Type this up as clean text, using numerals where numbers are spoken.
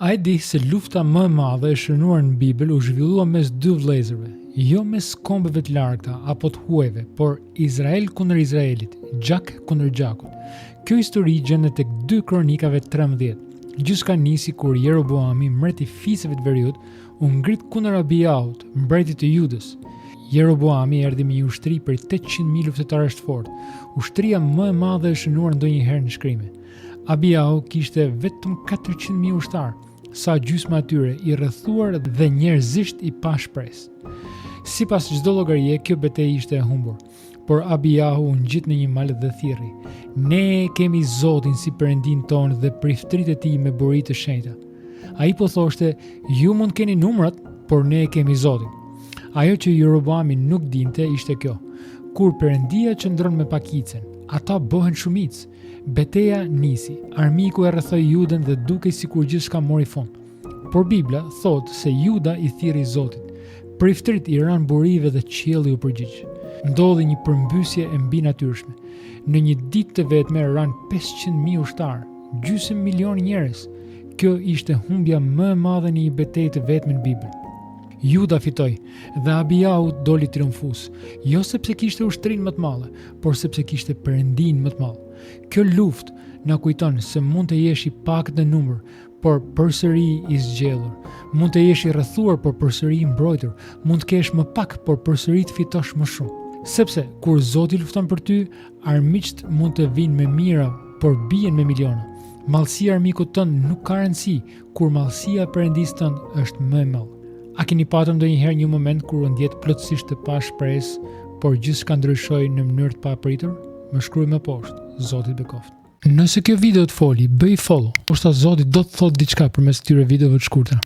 A e di se lufta më e madhe e shënuar në Bibël u zhvillua mes dy vëllezërve, jo mes kombeve të largëta apo të huajve, por Izrael kundër Izraelit, gjak kundër gjakut. Kjo histori gjendet tek 2 Kronikave 13. Gjithçka nisi kur Jeroboami, mbreti i fiseve të veriut, u ngrit kundër Abiahut, mbretit të Judës. Jeroboami erdhi me një ushtri prej 800.000 luftëtarësh të fortë, ushtria më e madhe e shënuar ndonjëherë në shkrime. Abiahu kishte vetëm 400.000 ushtarë, sa gjysma e tyre i rrethuar dhe njerëzisht i pashpresë. Sipas çdo llogarie, kjo betejë ishte e humbur. Por Abiahu u ngjit në një mal dhe thirri: Ne kemi Zotin si Perëndinë tonë dhe priftërit e tij me buri të shenjta. Ai po thoshte, ju mund të keni numrat, por ne kemi Zotin. Ajo që Jeroboami nuk dinte ishte kjo. Kur Perëndia qëndron me pakicën, ata bëhen shumicë. Beteja nisi, armiku e rrethoi Judën dhe dukej sikur gjithçka mori fund. Por Bibla thotë se Juda i thirri Zotit. Priftërit i ranë burive dhe qielli u përgjigj. Ndodhi një përmbysje e mbinatyrshme. Në një ditë të vetme ranë 500.000 ushtarë, gjysmë milioni njerëz. Kjo ishte humbja më e madhe në një betejë të vetme në Bibël. Juda fitoi dhe Abiahu doli triumfues, jo sepse kishte ushtrinë më të madhe, por sepse kishte Perëndinë më të madh. Kjo luftë na kujton se mund të jesh i pakët në numër, por përsëri i zgjedhur. Mund të jesh i rrethuar, por përsëri i mbrojtur. Mund të kesh më pak, por përsëri të fitosh më shumë. Sepse kur Zoti lufton për ty, armiqtë mund të vijnë me mijëra, por bien me miliona. Madhësia e armikut tënd nuk ka rëndësi, kur madhësia e Perëndisë tënd është më e madhe. A keni patur ndonjëherë një moment kur u ndjetë plotësisht të pashpresë, por gjithçka ndryshoi në mënyrë të papritur? Më shkruaj më poshtë. Zoti të bekoftë. Nëse kjo video të foli, bëj follow. Ndoshta Zoti do të thotë diçka përmes këtyre videove të shkurtra.